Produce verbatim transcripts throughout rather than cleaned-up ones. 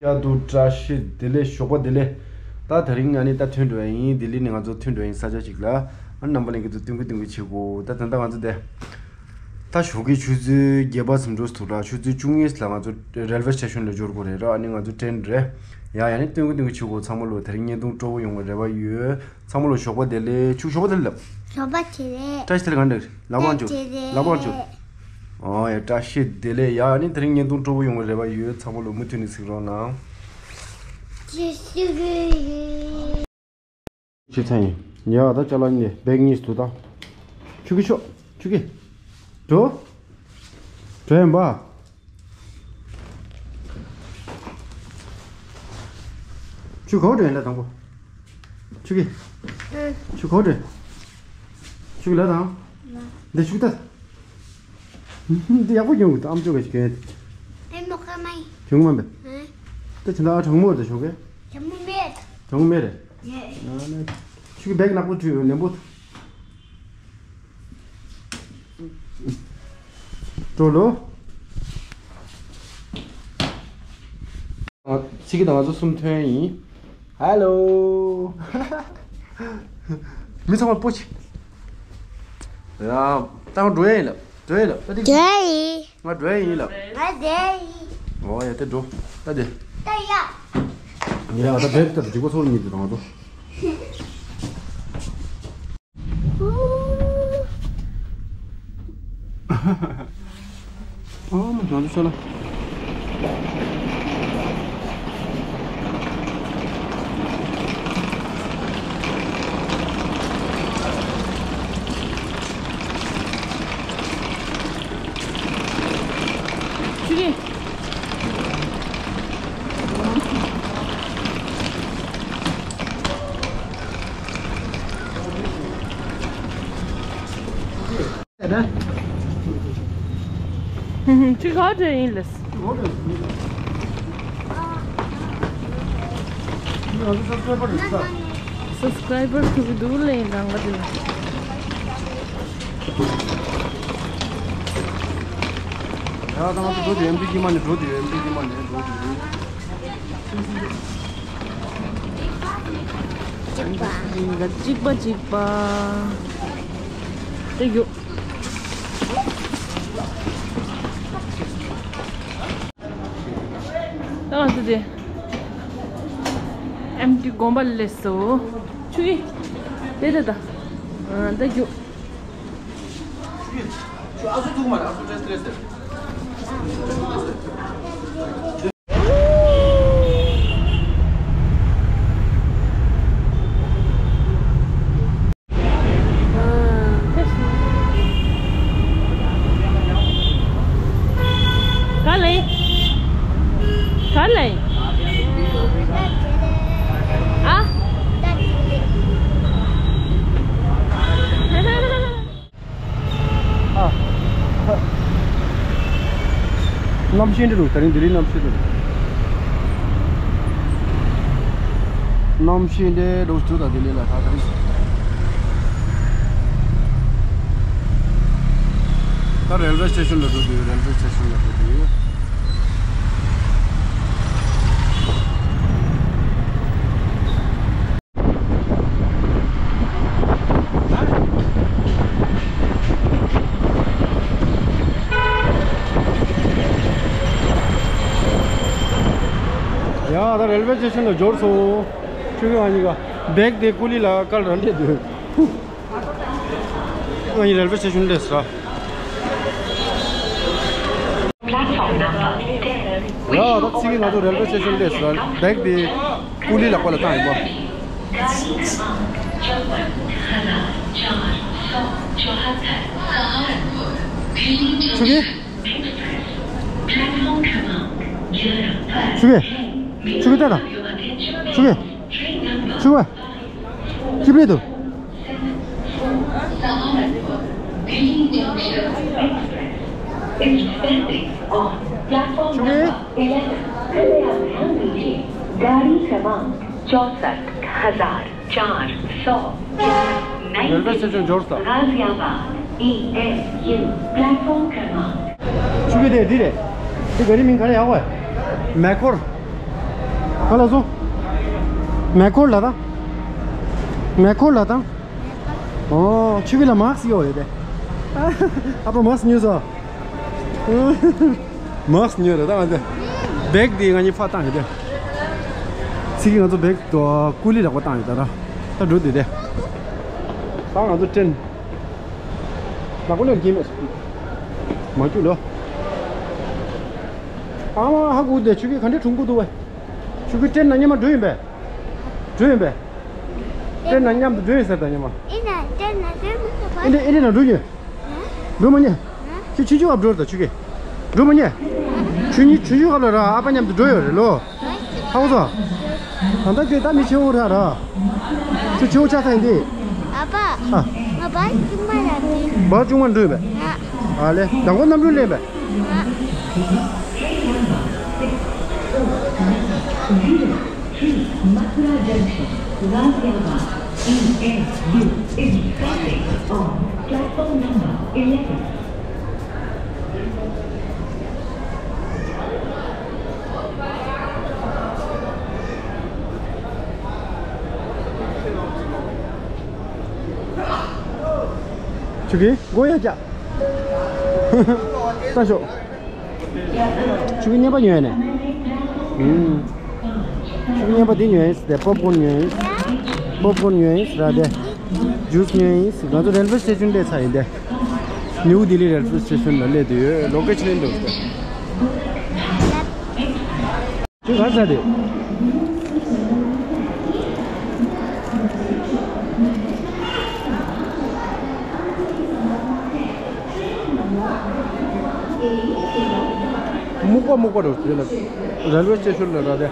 ཡ་དུ་བཀྲ་ཤིས་བདེ་ལེགས། ཞོགས་པ་བདེ་ལེགས། ད་དེ་རིང་ཨ་ནི་ད་ཐོན་འགྲོ་ཡ་ཡིན། ལྡི་ལི་ནས་ང་ཚོ་ཐོན་འགྲོ་ཡ་ཡིན། ས་ཆ་ཞིག་ལ། ཨ་ནི་རྣམ་པ་ལྷན་རྒྱས་ཚོ་སྟོན་གི་སྟོན་གི་བྱེད་དགོས། ད་ད་ལྟ་ང་ཚོ་དེ། ད་ཞོགས་ཀའི་ཆུ་ཚོད་བརྒྱད་པ་ཟིན་འགྲོ་ཐུག་ལ། ཆུ་ཚོད་བཅུ་གཉིས་ལ་ང་ཚོ་རེལ་ཝེ་སི་ཊེ་ཤོན་ལ་འབྱོར་དགོས་རེད་ར། ཨ་ནི་ང་ཚོ་ཏྲེན་རེད། ཡ་ཡ་ནི་སྟོན་གི་སྟོན་གི་བྱེད་དགོས། ཚང་མ་ལོ་དེ་རིང་བརྙན་ཐུང་སྤྲོ་པོ་ཡོང་བའི་རེ་བ་ཡོད། ཚང་མ་ལོ་ཞོགས་པ་བདེ་ལེགས། ཆུ་ཞོགས་པ་བདེ་ལེགས་ལབ། ཞོགས་པ་བདེ་ལེགས། བཀྲ་ཤིས་བདེ་ལེགས་ག་འདྲ་རེད། ལག་པ་འཇོག་བཀྲ་ཤིས་བདེ་ལེགས། ལག་པ་འཇོག་ཨོ་ཡ། བཀྲ་ཤིས་བདེ་ལེགས། ཡ་ཨ་ནི་དེ་རིང་བརྙན་ཐུང་སྤྲོ་པོ་ཡོང་བའི་རེ་བ་ཡོད། ཚང་མ་ལོ་མུ་མཐུད་ནས་གཟིགས་རོགས་གནང་། བཀྲ་ཤིས་བདེ་ལེགས། ཅི་ཚན་ཡིན། ཡ་ད་ཅ་ལག་གཉིས་བེག་གཉིས་སུ་ད། ཆུ་གི་ཤོག་ཆུ་གི། འགྲོ། འགྲོ་ཡིན་པ། ཆུ་ག་པར་འགྲོ་ཡིན་ལ་དང་པོ། ཆུ་གི། ཆུ་ག་པར་འགྲོ་ཡིན། ཆུ་གི་ལ་དང་། འདི་ཆུ་གི་ད། འདི་ཡག་པོ་གྱོན་གི་འདུག་ཨམ་ཅོག་གི་གྱོན། ཨེ་མོ་ཁ་མའི། གྱོན་གི་མ་འབད། ཨེ། ད་ཁྱེད་ད་གྲང་མོ་རེད་ཤོག་གི། གྲང་མོ་མེད། གྲང་མོ་མེད་རེད། ཡེ། ཨ་ནི། ཆུ་གི་བེག་ནག་པོ་བྲིས་ཡོད་ནན་པོ། འགྲོ་ལོ། ཨ། ཚིག་གི་ད་ང་ཚོ་གསུམ་ཐོན་ཡིན། ཧེ་ལོ། མི་ཚང་མ་པོ་ཆེ། ཡ། ད་ང་འགྲོ་ཡ་ཡིན་ལ། འགྲོ་ཡ་ཡིན་ལ། ད་དེ། འགྲོ་ཡ་ཡིན། ང་འགྲོ་ཡ་ཡིན་ལ། ང་འགྲོ་ཡ་ཡིན། ཨོ་ཡ་དེ་འགྲོ། ད་དེ། ད་ཡ། ཡ་ད་བེག་ད་འགྲིག་པ་ཚོར་གཉིས་དེ་དང་ང་ཚོ། ཨ་མ་དོན་དུ་ཤོ་ལ། ཆུ་རེད། ཅི་ག་འདྲ་ཡིན་ལས། སབ་སི་ཀ་རའི་བར་ཐུབ་ཀྱི་འདུག་ལས་རང་ག་དེ་ལ། ཡ་ད་ང་ཚོ་འགྲོ་དུས་ཨེམ་ཆི་ཀྱི་མ་ནས་འགྲོ་དུས་ཨེམ་ཆི་ཀྱི་མ་ནས་འགྲོ་དུས། གཅིག་པ། གཅིག་པ་གཅིག་པ། དེ་ཡོད། ད་ང་ཚོ་དེ་ཨེམ་ཆི་དགོན་པ་སླེབས་སོང་། ཆུ་ཡི་དེ་དེ་ད་ད་རྒྱུ། ག་ལེ། ག་ལེ། ཨ། ཨ། གནམ་གཤིས་འདི་རུ་དེ་རིང་ལྡི་ལི་གནམ་གཤིས་འདི་རུ། གནམ་གཤིས་འདི་རུ་ཚུད་ད་ལྡི་ལི་ལ་ད་དེ་རིང་། ད་རེལ་ཝེ་སི་ཊེ་ཤོན་ལ་འགྲོ་དུས་རེལ་ཝེ་སི་ཊེ་ཤོན་ལ་འགྲོ་དུས། ཡ་ད་རེལ་ཝེ་སི་ཊེ་ཤོན་ལ་འབྱོར་སོང་། ཆུ་ཁྱུང་ཨ་ཉི་ག་བེག་དེ་ཀུ་ལི་ལ་ཀར་ར་ལེ་དུ། ཨ་ཉི་རེལ་ཝེ་སི་ཊེ་ཤོན་ལས་ར། Platform number ten. ཡ་ད་ཚིག་གི་ང་ཚོ་རེལ་ཝེ་སི་ཊེ་ཤོན་ལས་ར། བེག་དེ་ཀུ་ལི་ལ་ཀོ་ལ་བཏང་ཡིན་པ། ཆུ་གི་ཆུ་གི་ཆུ་གི་ལྟ་དང་། ཆུ་གི་ཆུ་གི་ཅི་བྱེད་འདུག་ཆུ་གི गाड़ी क्रमांक चौसठ हजार चार सौ ग्यारह, नई रेलवे स्टेशन जोर से। गाजियाबाद ईएमयू प्लेटफॉर्म क्रमांक ཆུ་གི་དེ་འདི་རེད། དེ་ག་རི་མིང་ག་རེ་ཡག་པ། མེ་འཁོར། ག་ལ་སོང་། མེ་འཁོར་ལ་དང་། མེ་འཁོར་ལ་དང་། ཨོ། ཆུ་བི་ལ་མཱག་སི་ཡོད་རེད་དེ། ཨ་ཕ་མཱག་སི་ཉོས་སོང་། མཱག་སི་ཉོས་རེད་ད་ང་ཚོ། བེག་དེ་ང་གཉིས་ཕར་བཏང་ཡོད་དེ། ཚིག་གི་ང་ཚོ་བེག་ཏུ་ཀུ་ལི་ལག་པ་བཏང་ཡོད་ད་ར། ད་འགྲོ་དུས་དེ། ད་ང་ཚོ་ཏྲེན། ལག་པ་ལོན་གྱིན་མེད། མ་བཅུག་ལོ། ཨ་མ་ཧ་གོ་དེ་ཆུ་གི་ག་འདྲའི་གྲུང་པོ་འདུག་བས། ཆུ་གི་ཏྲེན་ན་མཉམ་མ་འགྲོ་ཡིན་པས། འགྲོ་ཡིན་པས། ཏྲེན་ན་མཉམ་དུ་འགྲོ་ཡིན་ཟེར་ད་མཉམ་མ། ཨེ་ན་ཏྲེན་ན་འགྲོ་མི་ཐུབ་པ། ཨེ་འདྲ་ཨེ་འདྲ་ན་འགྲོ་ཡིན། འགྲོ་མ་ཉེ། ཁྱོད་ཆུ་ཆུ་ཨབ་འགྲོ་ད་ཆུ་གི། འགྲོ་མ་ཉེ། ཆུ་ཉི་ཆུ་ཆུ་ཨབ་ལ་ར་ཨ་ཕ་མཉམ་དུ་འགྲོ་ཡོད་རེད་ལོ། ཧ་གོ་སོང་། ད་ལྟ་ཁྱོད་ད་མི་ཆེ་བོ་ར་ར། ཁྱོད་ཆེ་བོ་ཆགས་ས་ཡིན་ཏེ། ཨ་ཕ། ཨ། ང་བར་ཅུང་མ་ལ་ཏེ། བར་ཅུང་མ་འགྲོ་ཡིན་པས། ཨ། ཨ་ལེ། མདང་དགོང་གནམ་གྲུ་ལེན་པས། ཨ། Mathura Junction, Rajagaon, E S U is stopping on platform number eleven. ཆུ་གི་མགོ་ཡ་བཀྱག་ལྟ་ཤོག་ཆུ་གི་བརྙན་པ་ཉོས་ནས། ཨུམ། ཆུ་གི་བརྙན་པ་འདི་ཉོས་ཡིན་ཟེར་ཏེ། པོབ་ཀོརན་ཉོས་ཡིན། པོབ་ཀོརན་ཉོས་ཡིན་ཟེར་ར་དེ། ཇུས་ཉོས་ཡིན་ཟེར། ང་ཚོ་རེལ་ཝེ་སི་ཊེ་ཤན་སླེབས་ཚར་ཡིན་ཏེ། ནིའུ་ལྡི་ལི་རེལ་ཝེ་སི་ཊེ་ཤན་ལ་སླེབས་བསྡད་ཡོད། ལོ་ཀེ་ཤན་འདུག་ཟེར། ཁྱོད་ག་ས་རེད། སྨུག་པ་སྨུག་པ་རེད་དེ་ལ། རེལ་ཝེ་སི་ཊེ་ཤན་ལ་ར་དེ།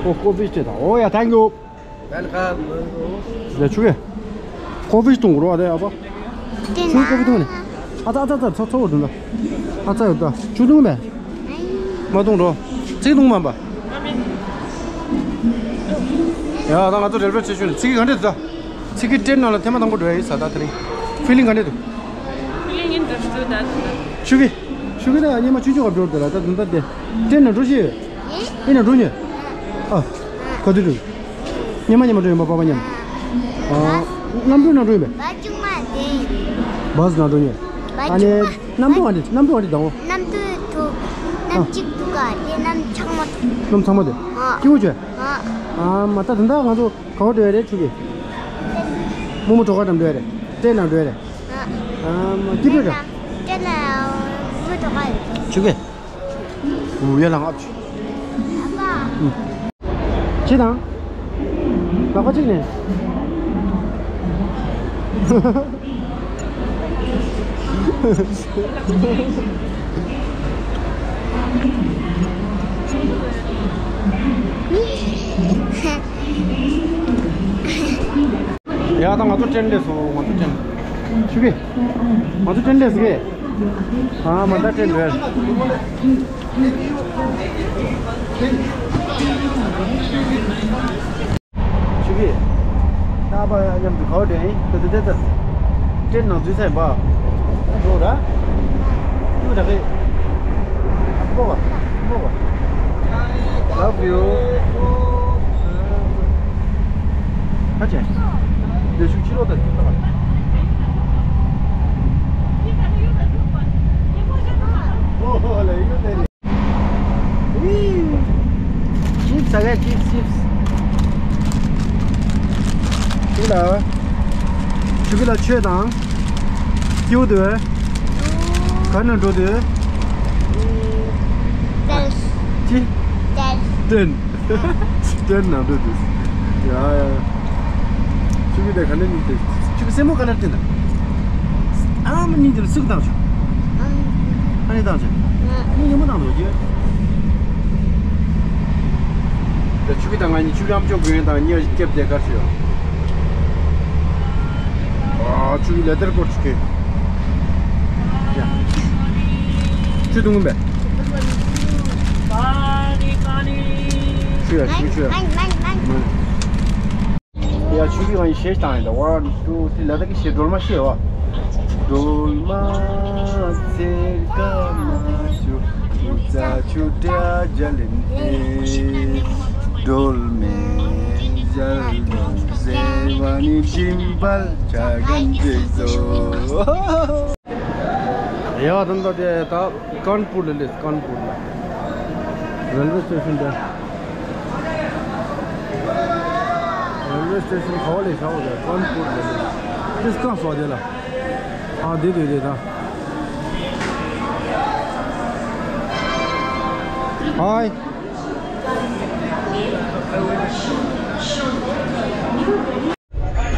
ཨོ། ཀོ་ཕི་སྤྲད་དང་། ཨོ་ཡ། Thank you. Welcome. ལས་ཆུ་གེ། ཀོ་ཕི་གཏོང་དགོས་རོགས་ཨ་དེ་ཨ་ཕ། ཆུ་ཀོ་ཕི་གཏོང་ནས། ཨ་ཙ་ཨ་ཙ་ཨ་ཙ། ཚོ་ཚོ་འདུག་ལ། ཨ་ཙ་ཡོད་ད། ཆུ་གཏོང་མེད། མ་གཏོང་རོགས། ཚིག་གཏོང་མ་པ། ཡ་ད་ང་ཚོ་རེལ་ཝེ་སི་ཊེ་ཤན་ཚིག་གི་ག་འདྲས་ད། ཚིག་གི་ཏྲེན་ནང་ལ་ཐེངས་མ་དང་པོ་འགྲོ་ཡ་ཡིན་ས། ད་དེ་རིང་ཕི་ལིང་ག་འདྲས་འདུག་ཕི་ལིང་ཨིན་ཏྲེ་སི་ཊེཌ་ད་ད། ཆུ་གེ། ཆུ་གེ་ད་སྙེ་མ་ཆུ་ཆུ་ག་འགྲོ་དེ་ལ་ད་དུང་ད་དེ། ཏྲེན་ནང་འགྲོ་ཤེས་ཡོད། ཨེ་ན་འགྲོ་ཉེ། ཨ། ག་དུས་འགྲོ། ཉི་མ་ཉི་མ་འགྲོ་ཡིན་པ་པ་པ་མཉམ། ཨ། གནམ་གྲུ་ནང་འགྲོ་ཡིན་པས། བ་ཅུང་མ་དེ། བ་སི་ནང་འགྲོ་ཉེ། བ་ཨ་ནི། ཅུང་མ། གནམ་གྲུ་ཨ་འདི་གནམ་གྲུ་ཨ་འདི་དང་པོ། གནམ་གྲུ་དུ། གནམ་གཅིག་དུ་ག་དེ་གནམ་ཚང་མ་དུ། གནམ་ཚང་མ་དེ། ཨ། སྐྱིད་པོ་བྱས། ཨ། ཨ་མ་ད་དེ་འདྲ་ང་ཚོ་ག་པར་འགྲོ་ཡ་རེད་ཆུ་གི། རྨོ་མོ་གྲོགས་ཁ་འགྲམ་འགྲོ་ཡ་རེད། ཏྲེན་ནང་འགྲོ་ཡ་རེད། ཨ། ཨ་མ་སྐྱིད་པོ་རེད། ཏྲེན་ནང་། ཏྲེན་ནང་མི་གྲོགས་ཁ་ཡོད། ཆུ་གི། ཨུ་ཡ་ལང་ཨབ་ཆུ། ཨུ། ཅི་དང་། ལག་པ་གཅིག་ནས། ཡ་ད་ང་ཚོ་ཏྲེན་སླེབས་སོང་། ང་ཚོ་ཏྲེན། ཆུ་གི། ང་ཚོ་ཏྲེན་སླེབས་སོང་གི། ཨ་མ་ད་ཏྲེན་འགྲོ་ཡ། ཆུ་གི། ད་པ་མཉམ་དུ་ག་པར་འགྲོ་ཡིན། ད་ད་ད་ད། ཏྲེན་ནང་འཛུལ་ཚར་ཡིན་པ། འགྲོ་ར། འགྲོ་ར་གི། ལོ་བ། ལོ་བ། Love you. ཧ་ཅེ། འདི་ཤུགས་ཆེ་ལོ་ད་ད། ཨོ་ཧོ་ལེ་ཡོད་དེ། ཅིབ་ཟ་ག་ཅིབ་ཅིབ། ཆུ་གི་ལ། ཆུ་གི་ལ་ཆོས་དང་། སྐྱིད་པོ་འདུག་ག་ནས་འགྲོ་འདུག་ཅི། ཏན། ཏན། ཏན་ནང་འགྲོ་འདུག་ཡ་ཡ། ཆུ་གི་དེ་ག་ནས་ནི་དེ། ཆུ་གི་སེན་མོ་ག་ནས་བསྟན་ན། ཨ་མ་གཉིས་དེ་ལ་སུག་བཏང་ཆོག་ཨ་ནི་བཏང་ཆོག་ཨ་ནི་ཉོན་མོངས་བཏང་འགྲོ་རྒྱུ། ད་ཆུ་གི་དང་ང་གཉིས། ཆུ་གི་ཨམ་ཅོག་གོན་དང་གཉིས་སྐྱབས་དེ་གར་ཞུ། ཨ་ཆུ་གི་ལེ་དར་ཀོ་ཊི་ཆུ་གི། ཡ། ཆུ་འཐུང་གི་མེད། ཆུ་ཡ་ཆུ་ཆུ་ཡ། མན་མན་མན། ཡ། ཆུ་གི་ང་ཡི་གཞས་བཏང་ཡིན་ད། One, two, three. ལ་དྭགས་ཀྱི་གཞས་སྒྲོལ་མ་ཤེས་བ། སྒྲོལ་མ་ཚེར་ཀ་མ་ཆུ། ཆུ་ཚ་ཆུ་དྲ་རྒྱ་ལེན་ཧེ། སྒྲོལ་མའི་ཞལ་དུ་གཟེར་བ་ནི་སྦྱིན་པ་བྱ་གན་ཅིག་ཟོ། ཡ། ད་ལྟ་དེ་ད་ཀན་པུར་ལ་སླེབས། ཀན་པུར་ལ། རེལ་ཝེ་སི་ཊེ་ཤན་དེ། རེལ་ཝེ་སི་ཊེ་ཤན་ག་བ་ལ་བཞག་པ་དེ། ཀན་པུར་ལ་སླེབས། དེ་སྐམ་སོ་དེ་ལ། ཨ་དེ་དེ་དེ་ད། ཧའི།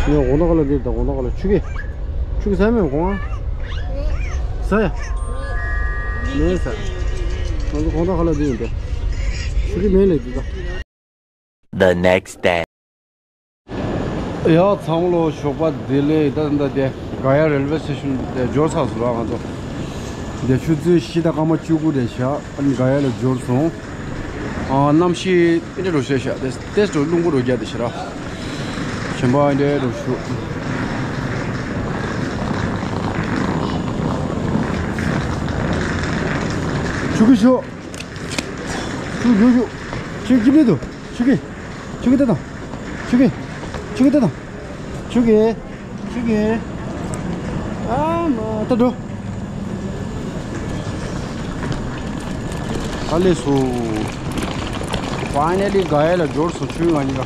ངས་དགོང་དག་ལ་འདི་དང་དགོང་དག་ལ་ཆུ་གི། ཆུ་གི་ཟ་མེད་དགོང་ཨ། ཟ་ཡ། མེད་ཟ། ང་ཚོ་དགོང་དག་ལ་འདི་ཡིན་ཏེ། ཆུ་གི་མེད་ལས་འདི་ད། The next day. ཡ། ཚང་མ་ལོ་ཞོགས་པ་བདེ་ལེགས། ད་ད་དེ་ག་ཡ་རེལ་ཝེ་སི་ཊེ་ཤན་དེ་འབྱོར་ཚར་སོང་ར། ང་ཚོ་དེ་ཆུ་ཚོད་བཞི་དང་སྐར་མ་བཅུ་དགུ་རེད་ཤག་ཨ་ནི་ག་ཡ་ལ་འབྱོར་སོང་། ཨ། གནམ་གཤིས་ཨེ་འདྲ་རུ་ཤེས་ཤག་དེ་དེ་རུ་རླུང་པོ་རུ་རྒྱག་དེ་ཤི་ར། གཞན་པ་ཨེ་འདྲ་རུ་ཤུ། ཆུ་གི་ཤོག་ཆུ་གི་ཤོག་ཆུ་གི་མི་འདུག་ཆུ་གི། ཆུ་གི་ད་དང་། ཆུ་གི། ཆུ་གི་ད་དང་། ཆུ་གི། ཆུ་གི། ཨ་མ་ད་འགྲོ། ཨ་ལེ་སོ། ཕའི་ནལ་ལི་ག་ཡ་ལ་འབྱོར་སོང་། ཆུ་ང་གཉིས་ཀ།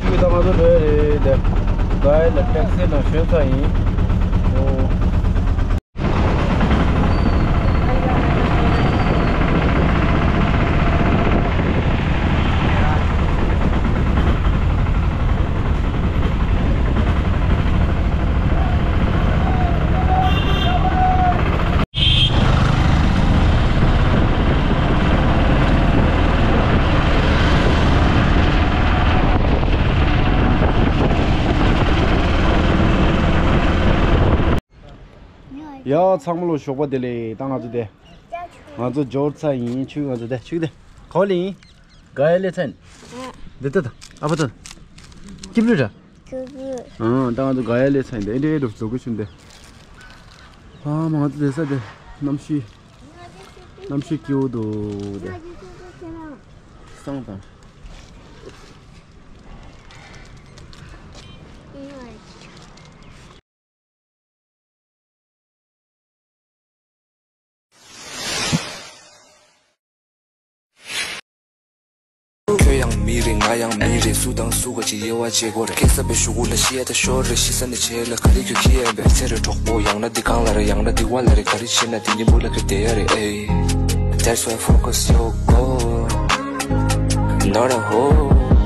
ཆུ་ད་ང་ཚོ་འགྲོ་ཡ་རེད་དེ། ག་ཡ་ལ་ཊེག་སི་ནང་ཞོན་ཚར་ཡིན། ཨོ། ཡ། ཚང་མ་ལོ་ཞོགས་པ་བདེ་ལེགས། ད་ང་ཚོ་དེ། ང་ཚོ་འབྱོར་ཚར་ཡིན། ཆུ་ང་ཚོ་དེ་ཆུ་དེ་ག་བ་ལ་ཡིན། ག་ཡ་ལེ་ཚན། འདི་ལྟ་དང་ཨ་ཕ་ད། སྐྱིབ་ལུས་ར། ཨང་། ད་ང་ཚོ་ག་ཡ་ལེ་ཚན་དེ་ཨེ་འདྲའི་རུ་འགྲོ་གི་ཆུ་འདི། ཨ་མ་ང་ཚོ་བསྡད་ས་དེ་གནམ་གཤིས། གནམ་གཤིས་སྐྱིད་པོ་འདུག་དེ། སང་དང་། ཁྱོད་ཡང་མི་རེད། ང་ཡང་མི་རེད། སུ་དང་སུ་ག་ཅིག་དབྱེ་བ་འབྱེད་དགོས་རེད། སྐྱེས་ས་པའི་གཞུག་གུ་ལ་ཤི་ཡ་ད་ཤོར་རེད། ཤི་ས་ནས་བྱེད་ལ་ག་རེ་ཁྱོད་ཁྱི་ཡན་པའི་ཚེ་རེ་གྲོགས་པོ། ཡང་ན་འདི་གང་ལ་རེད། ཡང་ན་འདི་བ་ལ་རེད། ག་རེ་བྱེད་ན་དེ་གཉིས་པོ་ལ་ཁྱོད་བསྡད་ཡ་རེད། ཨེ། That's why focus your goal, not a hole.